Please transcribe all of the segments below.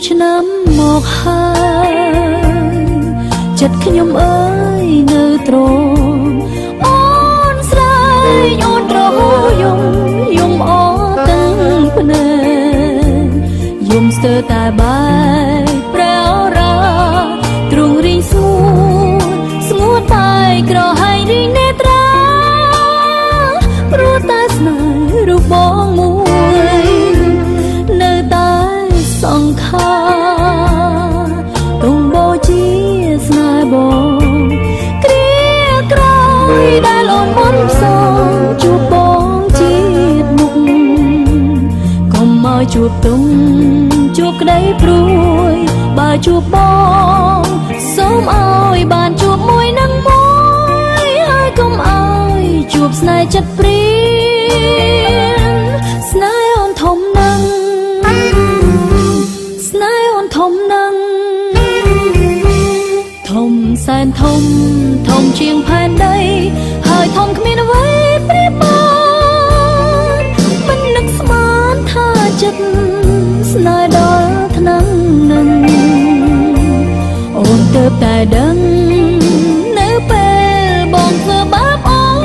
ឆ្នាំមកហើយចិត្តខ្ញុំអើយនៅទ្រាំអូនស្រែកអូនរយំយំអទាំងភ្នែកយំស្ទើរតែបែកប្រែរាទ្រង់រីងស្ងួតស្ងួតបែកក្រហែងរីងនេត្រាព្រោះតែស្នេហ៍រូបបងមួយនៅតែសង្ខារទុំបូជាស្នេហ៍បងគ្រាក្រោយដែលអូនមុនផ្សងជួបបងជាតិមុខកុំមកជួបទុំជួបក្តីព្រួយបើជួបបងសូមឲ្យបានជួបមួយនឹងមួយហើយកុំឲ្យជួបស្នេហ៍ចិត្តព្រៀនស្នេហ៍អូនធំណាស់ស្នេហ៍អូនធំណាស់ធំសែនធំធំជាងផែនដីហើយធំគ្មានអ្វីប្រៀបបានមិននឹកស្មានថាចិត្តស្នេហ៍ដល់ថ្នាក់នឹងអូនទើបតែដឹងនៅពេលបងធ្វើបាបអូន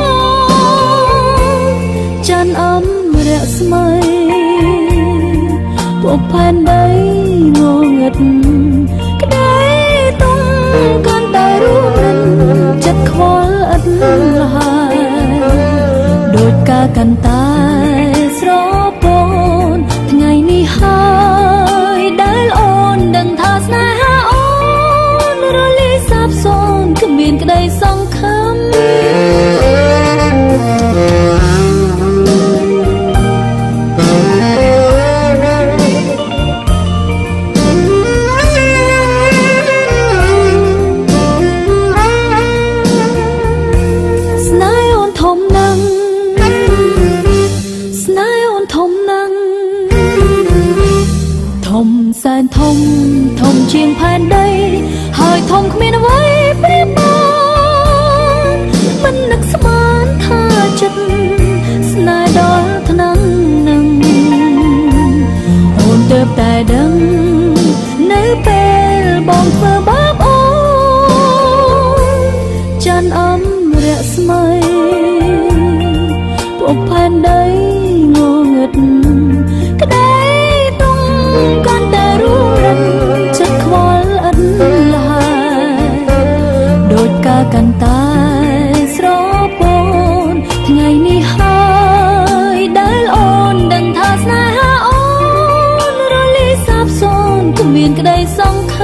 ច័ន្ទអមរស្មីពួកផែនដីងងឹតក្តីទុំកាន់តែរួមរិនចិត្តខ្វល់ឥតលហើយដោយការកាន់តែស្រពោនថ្ងៃនេះហើយដែលអូនដឹងថាស្នេហាអូនរលាយសាបសូន្យគ្មានក្តីសង្ឃឹម ស្នេហ៍អូនធំណាស់ស្នេហ៍អូនធំណាស់ធំសែនធំធំជាងផែនដីហើយធំគ្មានអ្វីប្រៀបបានមិននឹកស្មានថាចិត្តស្នេហ៍ដល់ថ្នាក់នឹងអូនទើបតែដឹងនៅពេលបងធ្វើបាបអូនច័ន្ទអមរស្មីពួកផែនដីងងឹតក្តីទុំកាន់តែរួមរិនចិត្តខ្វល់ឥតលហើយដោយការកាន់តែស្រពោនថ្ងៃនេះហើយដែលអូនដឹងថាស្នេហាអូនរលាយសាបសូន្យគ្មានក្តីសង្ឃ